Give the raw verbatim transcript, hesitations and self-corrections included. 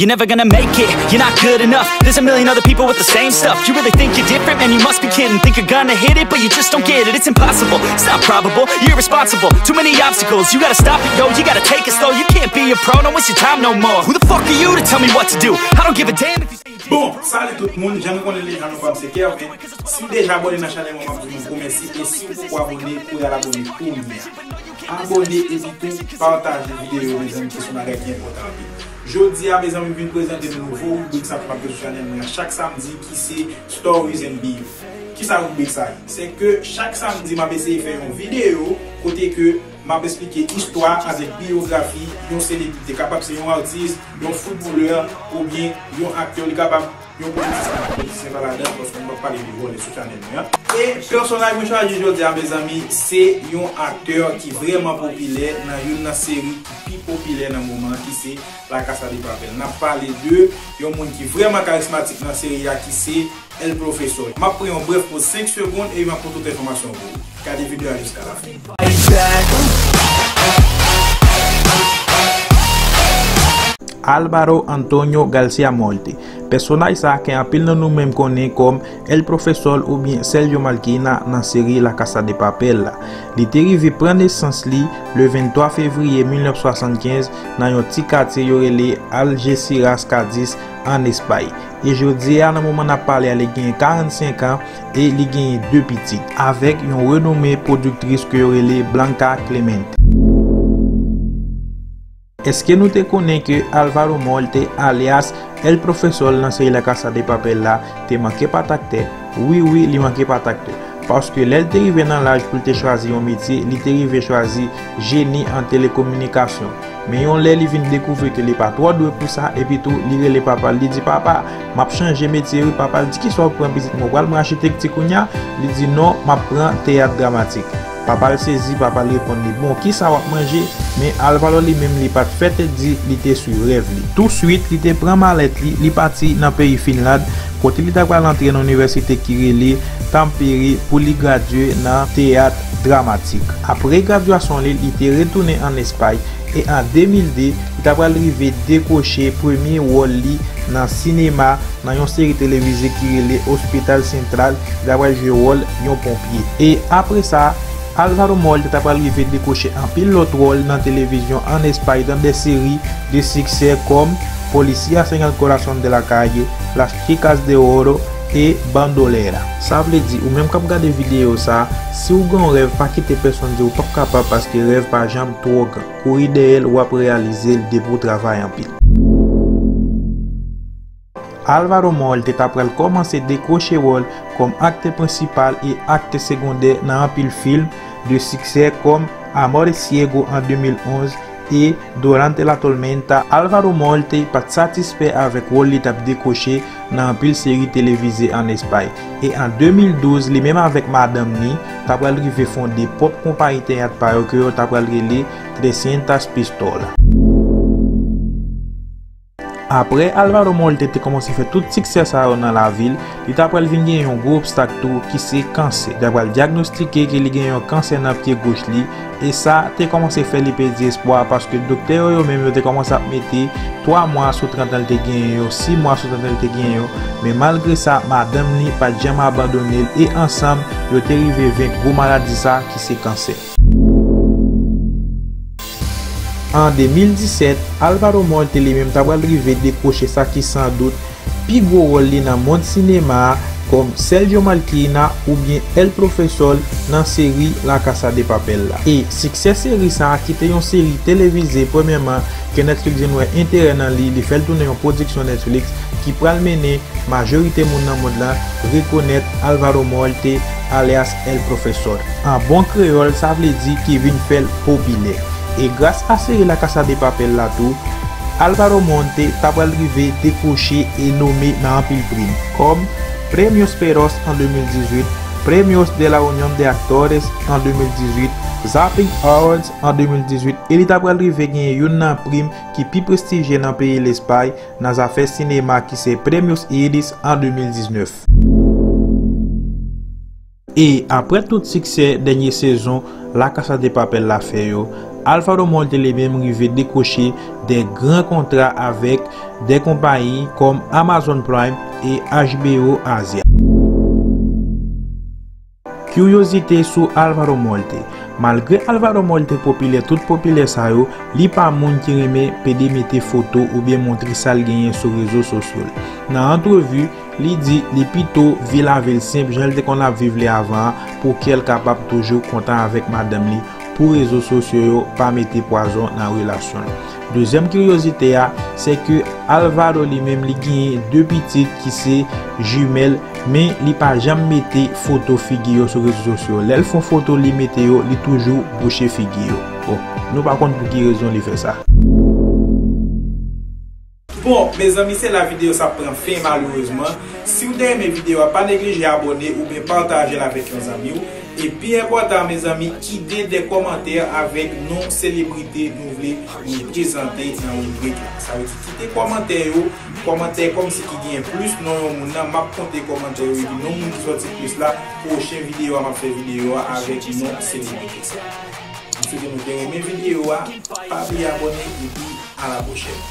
You're never gonna make it, you're not good enough. There's a million other people with the same stuff. You really think you're different? Man, you must be kidding. Think you're gonna hit it, but you just don't get it. It's impossible, it's not probable. You're irresponsible, too many obstacles. You gotta stop it, yo, you gotta take it slow. You can't be a pro, don't waste your time no more. Who the fuck are you to tell me what to do? I don't give a damn if you say you Bon, salut tout moun, jan nou konnen deja, non pa m se Kervin. Si w deja abòne nan chanèl mwen, m ap di nou gwo mèsi. E si w poko abòne, kouri al abòne kounye a. Abòne epi tou pataje videyo yo, mezanmi, ki se yon bagay ki enpòtan anpil. Jodi a, mezanmi, m vin prezante nou nouvo ribrik sa k ap sou chanèl mwen an chak samdi, ki se Stories and Beef. Kisa ribrik sa ye? Se ke chak samdi, m ap eseye fè yon videyo kote ke m ap esplike istwa avèk biyografi yon selebrite. Kapab se yon atis, yon foutbolè, oubyen yon aktè. Li kapab yon politisyen, politisyen pa ladan, paske m p ap pale de vòlè sou chanèl mwen an. E pèsonaj mwen chwazi jodi a, mezanmi, se yon aktè ki vrèman popilè nan youn nan seri ki pi popilè nan moman an, ki se La Casa de Papel. N ap pale de yon moun ki vrèman karizmatik nan seri a, ki se El Profesor. M ap pran yon brèf poz senk segonn e m ap pote tout enfòmasyon pou ou. Gade videyo a jiska lafen. Álvaro Antonio García Morte. Pèsonaj sa a ke anpil nan nou menm konnen kòm El Profesor oubyen Sergio Malquina nan seri La Casa de Papel la. Li te rive pran nesans li le venntwa fevriye mil nèf san swasannkenz nan yon ti katye yo rele Algeciras, Cádiz, ann Espay. E jodi a, nan moman n ap pale a, li genyen karannsenk an e li genyen de pitit avèk yon renome pwodiktris ke yo rele Blanca Clemente. Èske nou te konnen ke Álvaro Morte, alyas El Profesor nan seri La Casa de Papel la, te manke pa t aktè? Wi, wi, li manke pa t aktè. Paske lè l te rive nan laj pou l te chwazi yon metye, li te rive chwazi jeni an telekominikasyon. Men yon lè li vin dekouvri ke li pa twò dwe pou sa, epi tou li rele papa l, li di, "Papa, m ap chanje metye wi." Papa l di, "Kisa w pran pitit mwen? Ou pral pran achitekti kounye a?" Li di, "Non, m ap pran teyat dramatik." Papa l sezi, papa l reponn li, "Bon, kisa w ap manje?" Men Álvaro li menm li pa t fè tèt di, li te swiv rèv li. Touswit, li te pran malèt li, li pati nan peyi Finland, kote li ta pral antre nan inivèsite ki rele Tampere pou li gradye nan teyat dramatik. Apre gradyasyon li, li te retounen ann Espay e an de mil de, li ta pral rive dekwoche premye wòl li nan sinema nan yon seri televize ki rele Hospital Central, li ta pral jwe wòl yon ponpye. E apre sa, Álvaro Morte ta pral rive dekwoche anpil lòt wòl nan televizyon ann Espay, nan de seri de siksè kòm Policía, Señor Corazón de la Calle, Las Chicas de Oro e Bandolera. Sa vle di, ou menm k ap gade videyo sa, si w gen yon rèv, pa kite pèsonn di w p ap kapab, paske rèv pa janm twò gran. Kouri dèyè l, w ap reyalize l depi w travay anpil. Álvaro Morte ta pral kòmanse dekwoche wòl kòm aktè prensipal e aktè segondè nan anpil fim de siksè kòm Amores Ciegos an de mil onz e Durante la Tormenta. Álvaro Morte pa t satisfè avèk wòl li t ap dekwoche nan anpil seri televize ann Espay. E an de mil douz, li menm avèk madanm ni, ta pral rive fonde pwòp konpayi teyat pa yo ke yo ta pral rele Trescientas Pistolas. Apre Álvaro Morte te kòmanse fè tout siksè sa yo nan lavi l, li ta pral vin gen yon gwo obstak tou ki se kansè. Yo ta pral dyagnostike ke li gen yon kansè nan pye goch li, e sa te kòmanse fè li pèdi espwa, paske doktè yo, yo menm yo te kòmanse ap mete twa mwa sou trant an l te genyen yo, sis mwa sou trant an l te genyen yo, men malgre sa, madanm li pa t janm abandone l, e ansanm, yo te rive venk gwo maladi sa ki se kansè. An de mil disèt, Álvaro Morte li menm ta pral rive dekwoche sa ki san dout pi gwo wòl li nan mond sinema a kòm Sergio Malquina oubyen El Profesor nan seri La Casa de Papel la. E siksè seri sa a ki te yon seri televize premyèman ke Netflix vin wè enterè nan li, li fè l tounen yon pwodiksyon Netflix ki pral mennen majorite moun nan mond lan rekonèt Álvaro Morte, alyas El Profesor. An bon kreyòl, sa vle di ki vin fè l popilè. E gras a seri La Casa de Papel la tou, Álvaro Morte ta pral rive dekwoche e nome nan anpil prim, kòm Premios Feroz an de mil dizuit, Premios de la Unión de Actores an de mil dizuit, Zapping Awards an de mil dizuit, e li ta pral rive genyen youn nan prim ki pi prestijye nan peyi Lespay, nan zafè sinema ki se Premios Iris an de mil diznèf. E apre tout siksè dènye sezon La Casa de Papel la fè yo, Alvaro Molte li menm rive dekwoche de gran kontra avèk de konpayi kòm Amazon Prime e H B O Asia. Kiryozite sou Alvaro Molte. Malgre Alvaro Molte popilè tout popilè sa yo, li pa moun ki renmen pede mete foto oubyen montre sa l genyen sou rezo sosyo l. Nan antrevi, li di li pito viv lavi l senp jan l te konn ap viv li avan an pou kè l kapab toujou kontan avèk madanm li, pou rezo sosyo yo pa mete pwazon nan relasyon l. Dezyèm kiryozite a, se ke Alvaro li menm li genyen de pitit ki se jimèl, men li pa janm mete foto figi yo sou rezo sosyo. Lè l fè yon foto, li mete yo, li toujou bouche figi yo. Bon, nou pa konn pou ki rezon li fè sa. Bon, mezanmi, se la videyo sa pran fen, malerezman. Si w te renmen videyo a, pa neglije abòne oubyen pataje l avèk yon zanmi w. E pi enpòtan, mezanmi, kite de kòmantè avèk non selebrite nou vle nou prezante nan ribrik la. Sa vle di, kite kòmantè yo, kòmantè kòmsi ki genyen plis non yon moun nan, m ap konte kòmantè yo epi non moun ki sòti plis la, pwochen videyo a, m ap fè videyo a avèk non selebrite sa. M swete nou te renmen videyo a, pa bliye abòne epi à la prochaine.